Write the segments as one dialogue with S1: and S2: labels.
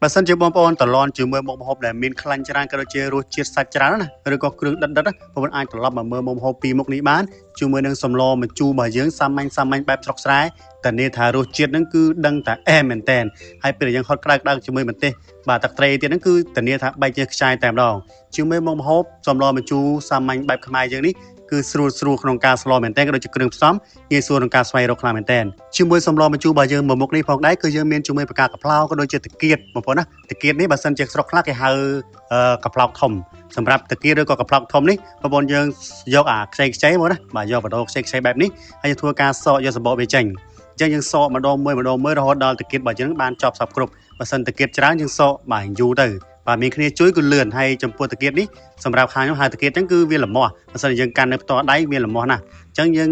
S1: បើសិនជាបងប្អូនត្រឡន់ជាមួយមុខម្ហូបដែលមានខ្លាញ់ច្រើនក៏ដូចជារសជាតិសាច់ច្រើនណាឬក៏គ្រឿងដិតៗណាបងប្អូនអាចត្រឡប់មកមើលមុខម្ហូបពីរមុខនេះបានជាមួយនឹងសម្លម្ជូររបស់យើងសាមញ្ញសាមញ្ញបែបស្រុកស្រែតានាថារសជាតិហ្នឹងគឺដឹងតែអែមមែនតែនហើយពេលដែលយើងហត់ក្តៅក្តៅជាមួយម្ទេសបាទទឹកត្រីទៀតហ្នឹងគឺធានាថាបែកជាខ្ចាយតែម្ដងជាមួយមុខម្ហូបសម្លម្ជូរសាមញ្ញបែបខ្មែរយើងនេះគឺស្រួលស្រួលក្នុងការស្លមែនតើក៏ដូចជាគ្រឿងផ្សំងាយស្រួលក្នុងការស្វែងរកខ្លាំងមែនតើជាមួយសម្លម្ជូររបស់យើងមួយមុខនេះផងដែរគឺយើងមានជាមួយផ្កាកាផ្លោកក៏ដូចជាតាគៀតបងប្អូនណាតាគៀតនេះបើសិនជាស្រុកខ្លះគេហៅកាផ្លោកធំសម្រាប់តាគៀតឬក៏កាផ្លោកធំនេះបងប្អូនយើងយកអាខ្ចីខ្ចីមកណាបាទយកបដូរខ្ចីខ្ចីបែបនេះហើយធ្វើការសកយកសម្បកវាចេញអញ្ចឹងយើងសកម្ដងមួយម្ដងមួយរហូតដល់តាគៀតរបស់យើងបានចប់សពគ្រប់បើសិនតាគៀតច្រើនយើងសកបាទយូរទៅបាទមានគ្នាជួយគឺលឿនហើយចំពោះតាគៀតនេះសម្រាប់ខាងខ្ញុំហៅតាគៀតហ្នឹងគឺវាលមាស់បើសិនជាយើងកាន់នៅផ្ទាល់ដៃវាលមាស់ណាស់អញ្ចឹងយើ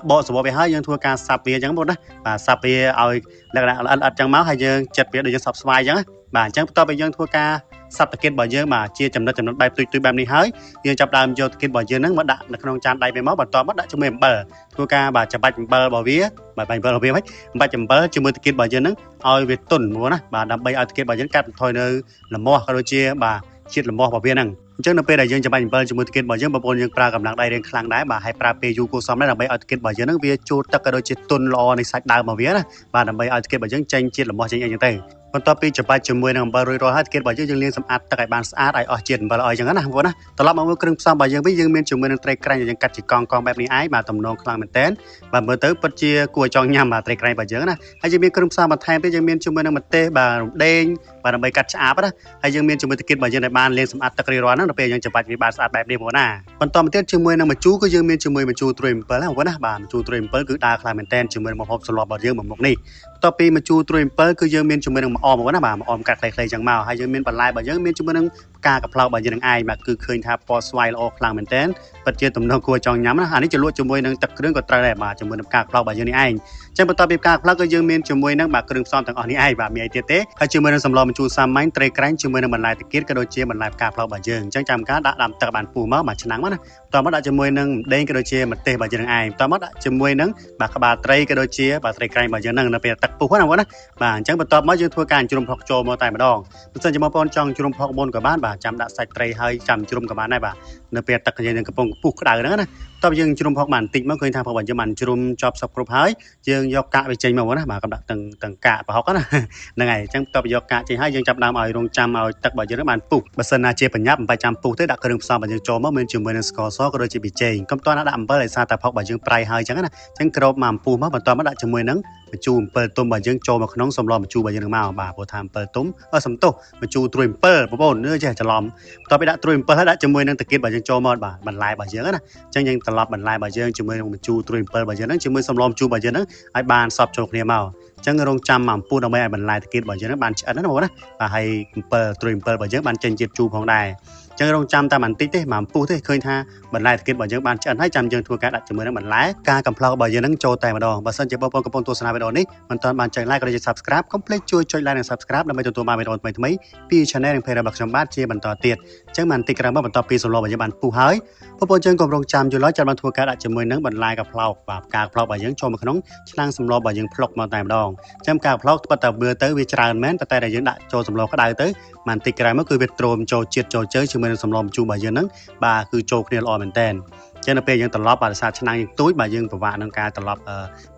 S1: ងបកសបកវាហើយយើងធ្វើការសាប់វាអញ្ចឹងបងណាបាទសាប់វាឲ្យលក្ខណៈល្អិតល្អិតអញ្ចឹងមកហើយយើងចិត្តវាដូចយើងសាប់ស្វាយអញ្ចឹងបាទអញ្ចឹងបន្ទាប់ពីយើងធ្វើការសាប់តាគៀតរបស់យើងបាទជាចំណិតចំណិតបែបទុយទុយបែបនេះហើយយើងចាប់ដើមយកតាគៀតរបស់យើងហ្នឹងមកដាក់នៅក្នុងចានដៃពេលមកបន្ទាប់មកដាក់ជាមួយអំបិលធ្វើការបាទច្បាច់អំបិលរបស់វាបាទបាញ់អំបិលរបស់វាមិនបាច់អំបិលជាមួយតាគៀតរបស់យើងហ្នឹងឲ្យវាទន់ហ្មងណាបាទដើម្បីឲ្យតាគៀតរបស់យើងកាត់បន្ថយនៅលមាស់ក៏ដូចជាបាទជាតិលមាស់របស់វាហ្នឹងអញ្ចឹងនៅពេលដែលយើងច្បាច់អំបិលជាមួយតាគៀតរបស់យើងបងប្អូនយើងប្រើកម្លាំងដៃរៀងខ្លាំងដែរបាទហើយប្រើពេលយូរគួរសមដែរដើម្បីឲ្យតាគៀតរបស់យើងហ្នឹងវាចូលទឹកក៏ដូចជាទន់ល្អនៃសាច់ដើមរបស់វាណាបាទដើម្បីឲ្យតាគៀតរបស់យើងចេញជាតិលមាស់ចេញអីចឹងទៅបន្ទាប់ពីច្បាច់ជាមួយនឹងអំបិលរួចរាល់ហើយតាគៀតរបស់យើងយើងលាងសម្អាតទឹកឲ្យបានស្អាតឲ្យអស់ជាតិអំបិលអីចឹងណាបងប្អូនណាត្រឡប់មកមើលគ្រឿងផ្សំរបស់យើងវិញយើងមានជាមួយនឹងត្រីក្រាញ់ដែលយើងកាត់ជាកង់កង់បែបនេះឯងបាទទំនងខ្លាំងមែនតើបាទមើលទៅពិតជាគួរឲ្យចង់ញ៉ាំបាទត្រីក្រាញ់របស់យើងណាហើយយើងមានគ្រឿងផ្សំបន្ថែមទៀតយើងមានជាមួយនឹងម្ទេសបាទរំដេងបាទដើម្បីកាត់ឆ្អាបណាហើយយើងមានជាមួយតាគៀតរបស់យើងដែលបានលាងសម្អាតទឹករួចរាល់ហ្នឹងដល់ពេលយើងច្បាច់វាបានស្អាតបែបនេះបងប្អូនណាបន្តមកទៀតជាមួយនឹងម្ជូរគឺយើងមានជាមួយម្ជូរត្រួយអំពិលណាបងប្អូនណាបាទម្ជូរត្រួយអំពិលគឺដើរខ្លាំងមែនតើជាមួយនឹងម្ហូបសម្លរបស់យើងមួយមុខនេះបន្ទាប់ពីម្ជូរត្រួយអំពិលគឺយើងមានជាមួយនឹងម្អមបងប្អូនណាបាទម្អមកាត់ខ្លីៗចឹងមកហើយយើងមានបន្លែរបស់យើងមានជាមួយនឹងផ្កាកាផ្លោករបស់យើងនឹងឯងបាទគឺឃើញថាពណ៌ស្វាយល្អខ្លាំងមែនតើពិតជាទំនងគួរចង់ញ៉ាំណាអានេះជាលក់ជាមួយនឹងទឹកគ្រឿងក៏ត្រូវដែរបាទជាមួយនឹងផ្កាកាផ្លោករបស់យើងនេះឯងចឹងបន្ទាប់ពីផ្កាកាផ្លោកគឺយើងមានជាមួយនឹងបាទគ្រឿងផ្សំទាំងអស់នេះឯងបាទមានអីទៀតទេហើយជាមួយនឹងសម្លម្ជូរសាមញ្ញត្រីក្រាញ់ជាមួយនឹងបន្លែតាគៀតក៏ដូចជាបន្លែផ្កាផ្លោករបស់យើងអញ្ចឹងចាំការដាក់ដាំទឹកបានពុះមកបាទឆ្នាំងមកណាបន្ទាប់មកដាក់ជាមួយនឹងម្ដេងក៏ដូចជាម្ទេសរបស់យើងនឹងឯងបន្ទាប់មកដាក់ជាមួយនឹងបាទក្បាលត្រីក៏ដូចជាបាទត្រីក្រាញ់របស់យើងនឹងនៅពេលទឹកពុះណាបងណាបាទអញ្ចឹងបន្ទាប់មកយើងធ្វើការជ្រុំផុកចូលមកតែម្ដងបើសិនជាបងប្អូនចង់ជ្រុំផុកមុនក៏បានបាទចាំដាក់សាច់ត្រីហើយចាំជ្រុំក៏បានដែរបាទនៅពេលទឹកយើងនឹងកំពុងពុះក្តៅហ្នឹងណាតបយើងជ្រុំផុកបានបន្តិចមកឃើញថាផុករបស់យើងបានជ្រុំចប់សពគ្រប់ហើយយើងយកកាកវាចេញមកណាបាទកំដាក់ទាំងទាំងកាកប្រហុកណាហ្នឹងហើយអញ្ចឹងតបយកកាកចេញហើយយើងចាប់ដើមឲ្យរងចាំឲ្យទឹករបស់យើងបានពុះបើសិនណាជាបញ្ញាប់មិនបាច់ចាំពុះទេដាក់គ្រឿងផ្សំរបស់យើងចូលមកមានជាមួយនឹងស្ករសក៏ដូចជាប៊ីចេងកុំតដាក់អំបិលឲ្យសារតែផុករបស់យើងប្រៃហើយអញ្ចឹងណាអញ្ចឹងគ្របមកអំពុះមកបន្ទាប់មកដាក់ជាមួយនឹងម្ជូរអំពិលទុំរបស់យើងចូលមកក្នុងសម្លម្ជូររបស់យើងនឹងមកបាទព្រោះថាអំពិលទុំសំទោសម្ជូរត្រួយអំពិលបងប្អូននឿចេះច្រឡំបន្ទាប់ពីដាក់ត្រួយអំពិលហើយដាក់ជាមួយនឹងតាគៀតរបស់យើងចូលមកបាទបន្លែរបស់យើងណាអញ្ចឹងយើងត្រឡប់បន្លែរបស់យើងជាមួយនឹងម្ជូរត្រួយអំពិលរបស់យើងហ្នឹងជាមួយសម្លម្ជូររបស់យើងហ្នឹងឲ្យបានសព្វចូលគ្នាមកអញ្ចឹងរងចាំមកអំពុះដើម្បីឲ្យបន្លែតាគៀតរបស់យើងហ្នឹងបានឆ្អិនណាបងប្អូនណាបាទហើយអំពិលត្រួយអំពិលរបស់យើងបានចេញជាតិជូរផងដែរចឹងរងចាំតែបន្តិចទេមកអំពុះទេឃើញថាបន្លែតាគៀតរបស់យើងបានឆ្អិនហើយចាំយើងធ្វើការដាក់ជាមួយនឹងបន្លែការកំប្លោករបស់យើងនឹងចូលតែម្ដងបើសិនជាបងប្អូនកំពុងទស្សនាវីដេអូនេះមិនទាន់បានចុច like ក៏ដូចជា Subscribe កុំភ្លេចជួយចុច like និង Subscribe ដើម្បីទទួលបានវីដេអូថ្មីៗពី Channel និង Page របស់ខ្ញុំបាទជាបន្តទៀតអញ្ចឹងបន្តិចក្រោយមកបន្ទាប់ពីសម្លរបស់យើងបានពុះហើយបងប្អូនយើងកុំរងចាំយូរឡើយចាំបានធ្វើការដាក់ជាមួយនឹងបន្លែកាផ្លោកបាទផ្កាផ្លោករបស់យើងចូលមកក្នុងឆ្នាំងសម្លរបស់យើងផ្លុកមកតែម្ដងចាំផ្កាផ្លោកត្បិតតែមើលទៅវាច្រើនមែនតែតែយើងដាក់ចូលសម្លក្តៅទៅបន្តិចក្រោយមកគឺវាទ្រោមចូលជាតិចូលជើជាមួយនឹងសម្លម្ជូររបស់យើងហ្នឹងបាទគឺចូលគ្នាល្អមែនតើចឹងនៅពេលយើងត្រឡប់បាទសារឆ្នាំងយើងទូចបាទយើងពិបាកនឹងការត្រឡប់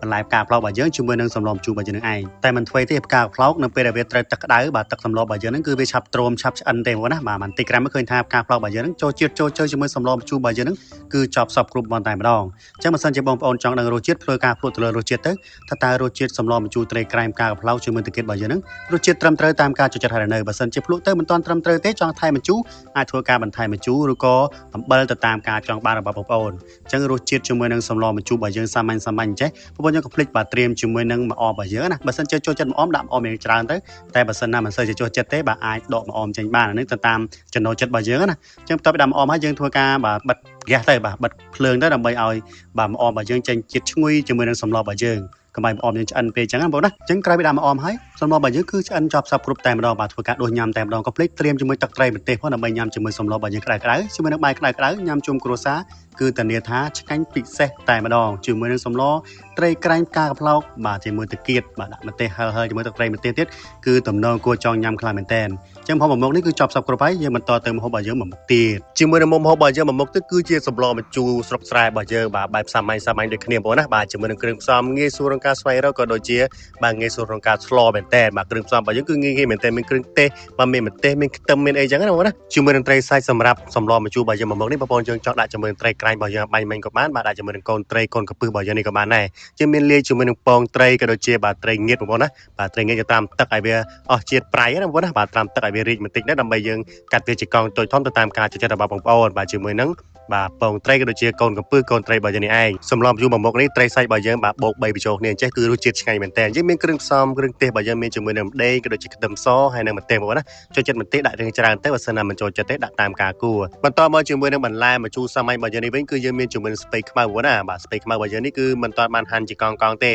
S1: បន្លែផ្កាផ្លោករបស់យើងជាមួយនឹងសម្លម្ជូររបស់យើងនឹងឯងតែមិនធ្វើទេផ្កាផ្លោកនៅពេលដែលវាត្រូវទឹកក្តៅបាទទឹកសម្លរបស់យើងហ្នឹងគឺវាឆាប់ទ្រោមឆាប់ឆ្អិនទេបងណាបាទបន្តិចក្រោយមកឃើញថាផ្កាផ្លោករបស់យើងហ្នឹងចូលជាតិចូលជើជាមួយសម្លម្ជូររបស់យើងហ្នឹងគឺចប់សពគ្រប់មកតែម្ដងចឹងបើសិនជាបងប្អូនចង់ដឹងរសជាតិធ្វើការភ្លក់ទៅលើរសជាតិទៅថាតើរសជាតិសម្លម្ជូរត្រីក្រែមផ្កាផ្លោកជាមួយទឹកគៀតរបស់យើងហ្នឹងរសជាតិត្រឹមត្រូវតាមការចូលចិត្តហើយនៅបើសិនជាភ្លក់ទៅមិនទាន់ត្រឹមត្រូវទេចង់ថែមម្ជូរអាចធ្វើការបន្ថែមម្ជូរឬក៏អំបិលទៅតាមការចង់បានរបស់បងប្អូនអញ្ចឹងរសជាតិជាមួយនឹងសម្លម្ជូររបស់យើងសាមញ្ញសាមញ្ញចេះបងប្អូនយើងកុំភ្លេចបាទត្រៀមជាមួយនឹងម្អមរបស់យើងណាបើសិនជាចូលចិត្តម្អមដាក់ម្អមយ៉ាងច្រើនទៅតែបើសិនណាមិនសូវជាចូលចិត្តទេបាទអាចដកម្អមចេញបានអានេះទៅតាមចំណូលចិត្តរបស់យើងណាអញ្ចឹងបន្ទាប់ពីដាក់ម្អមហើយយើងធ្វើការបាទបិទហ្គាសទៅបាទបិទភ្លើងទៅដើម្បីឲ្យបាទម្អមរបស់យើងចេញជាតិឈ្ងុយជាមួយនឹងសម្លរបស់យើងកុំឲ្យម្អមយើងឆ្អិនពេកអញ្ចឹងណាបងណាអញ្ចឹងក្រោយពីដាក់ម្អមហើយសម្លរបស់យើងគឺឆ្អិនចប់សព្វគ្រប់តែម្ដងបាទធ្វើការដួសញ៉ាំតែម្ដងកុំភ្លេចត្រៀមជាមួយទឹកត្រីម្ទេសផងដើម្បីញ៉ាំជាមួយសម្លរបស់យើងក្តៅៗជាមួយនឹងបាយក្តៅៗញ៉ាំជុំគ្រួសារ គឺធានាថាឆ្ងាញ់ពិសេសតែម្ដងជាមួយនឹងសម្លត្រីក្រាញ់ផ្កាកំប្លោកបាទជាមួយទឹកគៀតបាទដាក់ម្ទេសហិលហិលជាមួយទឹកត្រីម្ទេសទៀតគឺតំណងគួរចង់ញ៉ាំខ្លាំងមែនតើអញ្ចឹងផងមួយមុខនេះគឺចប់សពគ្រប់ហើយយើងបន្តទៅម្ហូបរបស់យើងមួយមុខទៀតជាមួយនឹងមុខម្ហូបរបស់យើងមួយមុខទៀតគឺជាសម្លម្ជូរស្រុកស្រែរបស់យើងបាទបែបសាមញ្ញសាមញ្ញដូចគ្នាបងណាបាទជាមួយនឹងគ្រឿងផ្សំងាយស្រួលក្នុងការស្វែងរកក៏ដូចជាបាទងាយស្រួលក្នុងការស្លមែនតើបាទគ្រឿងផ្សំរបស់យើងគឺងាយងាយមែនតើមានគ្រឿងទេសបាទមានម្ទេសមានខ្ទឹមមានអីចឹងណាបងណាជាមួយនឹងត្រីសាច់សម្រាប់សម្លម្ជូររបស់យើងមួយមុខនេះបងប្អូនយើងចង់ដាក់ជាមួយនឹងត្រីក្រាញ់របស់យើងបាញ់មិញក៏បានបាទដាក់ជាមួយនឹងកូនត្រីកូនកពឹសរបស់យើងនេះក៏បានដែរជាមានលាយជាមួយនឹងពងត្រីក៏ដូចជាបាទត្រីងៀតបងប្អូនណាបាទត្រីងៀតក៏តាមទឹកឲ្យវាអស់ជាតិប្រៃណាបងប្អូនណាបាទតាមទឹកឲ្យវារីកបន្តិចណាដើម្បីយើងកាត់វាជាកង់តូចធំទៅតាមការចូលចិត្តរបស់បងប្អូនបាទជាមួយនឹងបាទពងត្រីក៏ដូចជាកូនកពឹសកូនត្រីរបស់យើងនេះឯងសម្លម្ជូរមួយមុខនេះត្រីសាច់របស់យើងបាទបូក3បញ្ចូលគ្នាអញ្ចេះគឺរសជាតិឆ្ងាញ់មែនតើយើងមានគ្រឿងផ្សំគ្រឿងទេសរបស់យើងមានជាមួយនឹងម្ដេងក៏ដូចជាខ្ទឹមសហើយនិងម្ទេសបងប្អូនណាចូលចិត្តម្ទេសដាក់រឿងច្រើនទៅបើសិនណាមិនចូលចិត្តទេដាក់តាមការគួរបន្តមកជាមួយនឹងបន្លែម្ជូរសាមញ្ញរបស់យើងនេះវិញគឺយើងមានជាមួយនឹងស្ពៃខ្មៅបងប្អូនណាបាទស្ពៃខ្មៅរបស់យើងនេះគឺមិនទាន់បានហាន់ជាកង់កង់ទ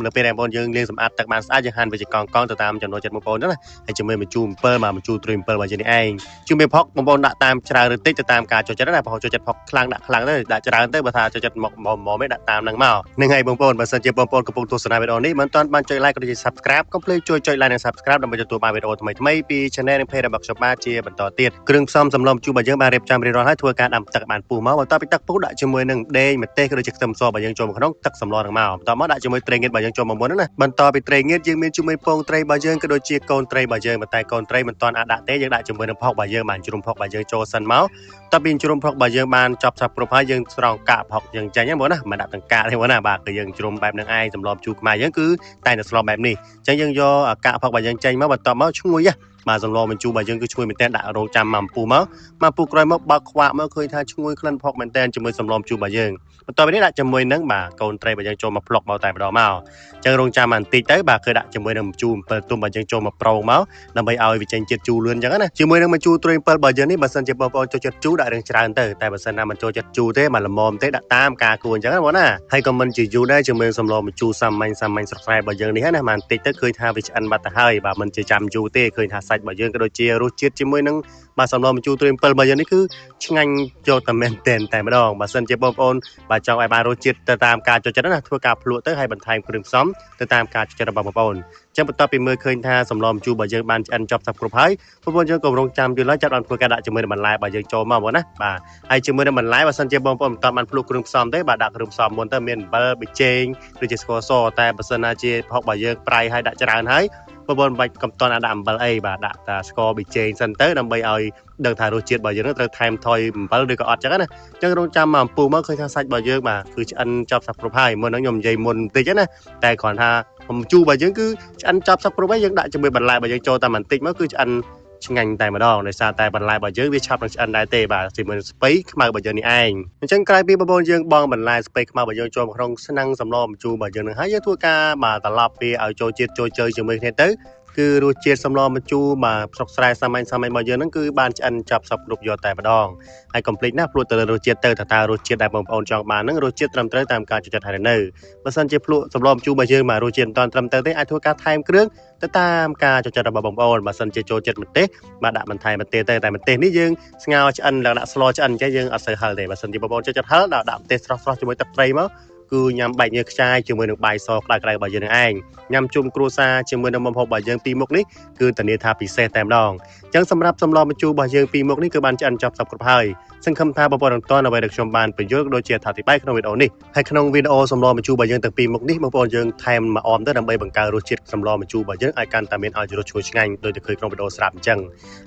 S1: េនៅពេលដែលបងប្អូនយើងលាងសម្អាតទឹកបានស្អាតយើងហាន់វាជាកង់កង់ទៅតាមចំណូលចិត្តបងប្អូនណាហើយជាមួយម្ជូរ7បាទម្ជូរត្រួយ7របស់យើងនេះឯងជាមួយផុកបងប្អូនដាក់តាមច្រើនឬតិចទៅតាមការចូលចិត្តណាបងប្អូនចូលចិត្តផុកខ្លាំងដាក់ខ្លាំងទៅដាក់ច្រើនទៅបើថាចូលចិត្តមកមកមកដាក់តាមនឹងមកនឹងហើយបងប្អូនបើសិនជាបងប្អូនកំពុងទស្សនាវីដេអូនេះមិនទាន់បានចុច like ក៏ដូចជា Subscribe កុំភ្លេចជួយចុច like និង Subscribe ដើម្បីទទួលបានវីដេអូថ្មីៗពី Channel និង Page របស់ខ្ញុំបាទជាបន្តទៀតគ្រឿងផ្សំសម្លម្ជូររបស់យើងបានរៀបចំរៀបរាល់ហើយធ្វើការដាំទឹកបានពុះមកបន្ទាប់ពីទឹកពុះដាក់ជាមួយនឹងដេងម្ទេសក៏ដូចជាខ្ទឹមសរបស់យើងចូលមកក្នុងទឹកសម្លនឹងមកបន្ទាប់មកដាក់ជាមួយត្រីងៀតរបស់យើងចូលមកមុនណាបន្តពីត្រីងៀតយើងមានជាមួយពងត្រីរបស់យើងក៏ដូចជាកូនត្រីរបស់យើងប៉ុន្តែកូនត្រីមិនទាន់អាចដាក់ទេយើងដាក់ជាមួយនឹងផុករបស់យើងបានជ្រុំផុករបស់យើងចូលសិនមកតពីជ្រុំផុករបស់យើងបានចប់សព្វគ្រប់ហើយយើងស្រង់កាកផុកយើងចេញហ្នឹងបងណាមិនដាក់ទាំងកាកទេបងណាបាទគឺយើងជ្រុំបែបហ្នឹងឯងសម្លម្ជូរខ្មែរយើងគឺតែតែស្លបែបនេះអញ្ចឹងយើងយកកាកផុករបស់យើងចេញមកបន្ទាប់មកឈ្ងុយបាទសម្លម្ជូររបស់យើងគឺឈ្ងុយមែនតើដាក់រងចាំមកអំពូមកមកពូក្រោយមកបើកខ្វាក់មកឃើញថាឈ្ងុយក្លិនផុកមែនតើជាមួយសម្លម្ជូររបស់យើងបន្ទាប់ពីនេះដាក់ជាមួយនឹងបាទកូនត្រីរបស់យើងចូលមកផ្លុកមកតែម្ដងមកអញ្ចឹងរងចាំបន្តិចទៅបាទគឺដាក់ជាមួយនឹងម្ជូរ7ទុំរបស់យើងចូលមកប្រងមកដើម្បីឲ្យវាចេញជាតិជូរលឿនអញ្ចឹងណាជាមួយនឹងម្ជូរត្រួយ7របស់យើងនេះបើសិនជាបងប្អូនចូលចិត្តជូរដាក់រឿងច្រើនទៅតែបើសិនណាមិនចូលចិត្តជូរទេមកល្មមទេដាក់តាមការគួរអញ្ចឹងណាបងណាហើយក៏មិនជាយូរដែរជាមួយសម្លម្ជូរសាមញ្ញសាមញ្ញស្រស់ស្រាយរបស់យើងនេះណាបន្តិចទៅឃើញថាវាឆ្អិនបាត់ទៅហើយបាទមិនជាចាំយូរទេឃើញថាសាច់របស់យើងក៏ដូចជារសជាតិជាមួយនឹងបាទសម្លម្ជូរត្រួយ7របស់យើងនេះគឺឆ្ងាញ់យកតែមែនទែនតែម្ដងបើសិនជាបងប្អូនបាទចង់ឲ្យបានរសជាតិទៅតាមការចូលចិត្តណាធ្វើការភ្លក់ទៅហើយបន្ថែមគ្រឿងផ្សំទៅតាមការចូលចិត្តរបស់បងប្អូនចឹងបន្ទាប់ពីមើលឃើញថាសម្លម្ជូររបស់យើងបានឆ្អិនចប់សព្វគ្រប់ហើយបងប្អូនយើងក៏រងចាំយូរឡើយចាប់បានធ្វើការដាក់ជាមួយនឹងបន្លែរបស់យើងចូលមកបងណាបាទហើយជាមួយនឹងបន្លែបើសិនជាបងប្អូនមិនទាន់បានភ្លក់គ្រឿងផ្សំទេបាទដាក់គ្រឿងផ្សំមុនទៅមានអំបិលប៊ីចេងឬជាស្ករសតែបើសិនណាជាផុករបស់យើងប្រៃហើយដាក់ច្រើនហើយបងប្អូនបាច់កំតន់ដាក់អំបិលអីបាទដាក់តែស្ករប៊ីចេងសិនទៅដើម្បីឲ្យដឹងថារសជាតិរបស់យើងត្រូវថែមថយអំបិលឬក៏អត់ចឹងណាចឹងរងចាំមកអំពូមកឃើញថាសាច់របស់យើងបាទគឺឆ្អិនចប់សព្វគ្រប់ហើយមុនហ្នឹងខ្ញុំនិយាយមុនបន្តិចណាតែគ្រាន់ថាម្ជូររបស់យើងគឺឆ្អិនចប់សព្វគ្រប់ហើយយើងដាក់ជាមួយបន្លែរបស់យើងចូលតែបន្តិចមកគឺឆ្អិនឆ្ងាញ់តែម្ដងដោយសារតែបន្លែរបស់យើងវាឆាប់នឹងឆ្អិនដែរទេបាទជាមួយនឹងស្ពៃខ្មៅរបស់យើងនេះឯងអញ្ចឹងក្រោយពីបងប្អូនយើងបងបន្លែស្ពៃខ្មៅរបស់យើងចូលក្នុងស្នាំងសម្លម្ជូររបស់យើងនឹងហើយយើងធ្វើការបាទត្រឡប់វាឲ្យចូលជាតិចូលជើជាមួយគ្នាទៅគឺរសជាតិសម្លម្ជូរបាទស្រុកស្រែសាមញ្ញសាមញ្ញរបស់យើងហ្នឹងគឺបានឆ្អិនចប់សព្វគ្រប់យកតែម្ដងហើយកុំភ្លេចណាភ្លក់ទៅលើរសជាតិទៅថាតើរសជាតិដែលបងប្អូនចង់បានហ្នឹងរសជាតិត្រឹមត្រូវតាមការចូលចិត្តហើយនៅបើសិនជាភ្លក់សម្លម្ជូររបស់យើងបាទរសជាតិមិនទាន់ត្រឹមត្រូវទេអាចធ្វើការថែមគ្រឿងទៅតាមការចូលចិត្តរបស់បងប្អូនបើសិនជាចូលចិត្តម្ទេសបាទដាក់បន្ថែមម្ទេសទៅតែម្ទេសនេះយើងស្ងោរឆ្អិនដាក់ស្លឆ្អិនអញ្ចឹងយើងអត់សូវហឹរទេបើសិនជាបងប្អូនចូលចិត្តហឹរដាក់ម្ទេសស្រស់ៗជាមួយទឹកត្រីមកគឺញ៉ាំបែកញើសខ្ចាយជាមួយនឹងបាយសក្តៅៗរបស់យើងនឹងឯងញ៉ាំជុំគ្រួសារជាមួយនឹងមុខម្ហូបរបស់យើងពីរមុខនេះគឺធានាថាពិសេសតែម្ដងអញ្ចឹងសម្រាប់សម្លម្ជូររបស់យើងពីរមុខនេះគឺបានឆ្អិនចប់សព្វគ្រប់ហើយសង្ឃឹមថាបងប្អូននឹងទាន់អ្វីដែលខ្ញុំបានបញ្យល់ដូចជាអធិប្បាយក្នុងវីដេអូនេះហើយក្នុងវីដេអូសម្លម្ជូររបស់យើងទាំងពីរមុខនេះបងប្អូនយើងថែមមកអមទៅដើម្បីបង្កើនរសជាតិសម្លម្ជូររបស់យើងឲ្យកាន់តែមានឲ្យរសឈ្ងុយឆ្ងាញ់ដូចតែឃើញក្នុងវីដេអូស្រាប់អញ្ចឹង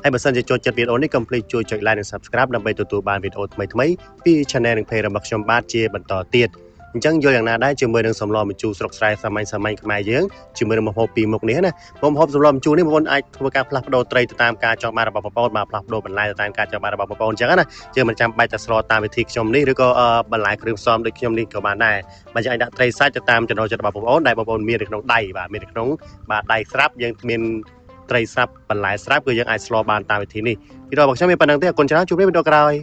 S1: ហើយបើសិនជាចូលចិត្តវីដេអូនេះកុំភ្លេចជួយចុច like និង Subscribe ដើម្បីទទួលបានវីដេអូថ្មីៗពី Channel និង Page របស់ខ្ញុំបាទជាបន្តទៀតអញ្ចឹងយល់យ៉ាងណាដែរជាមួយនឹងសម្លម្ជូរស្រុកស្រែសាមញ្ញសាមញ្ញខ្មែរយើងជាមួយនឹងម្ហូបពីរមុខនេះណាម្ហូបសម្លម្ជូរនេះបងប្អូនអាចធ្វើការផ្លាស់ប្ដូរត្រីទៅតាមការចង់បានរបស់បងប្អូនបាទផ្លាស់ប្ដូរបន្លែទៅតាមការចង់បានរបស់បងប្អូនអញ្ចឹងណាយើងមិនចាំបាច់តែស្លតាមវិធីខ្ញុំនេះឬក៏បន្លែគ្រឿងផ្សំដូចខ្ញុំនេះក៏បានដែរបាទយើងអាចដាក់ត្រីសាច់ទៅតាមចំណូលចិត្តរបស់បងប្អូនដែលបងប្អូនមាននៅក្នុងដៃបាទមាននៅក្នុងបាទដៃស្រាប់យើងមានត្រីស្រាប់បន្លែស្រាប់គឺយើងអាចស្លបានតាមវិធីនេះវីដេអូរបស់ខ្ញុំមានប៉ុណ្្នឹងទេអរគុណច្រើនជួបគ្នាវីដេអូក្រោយ។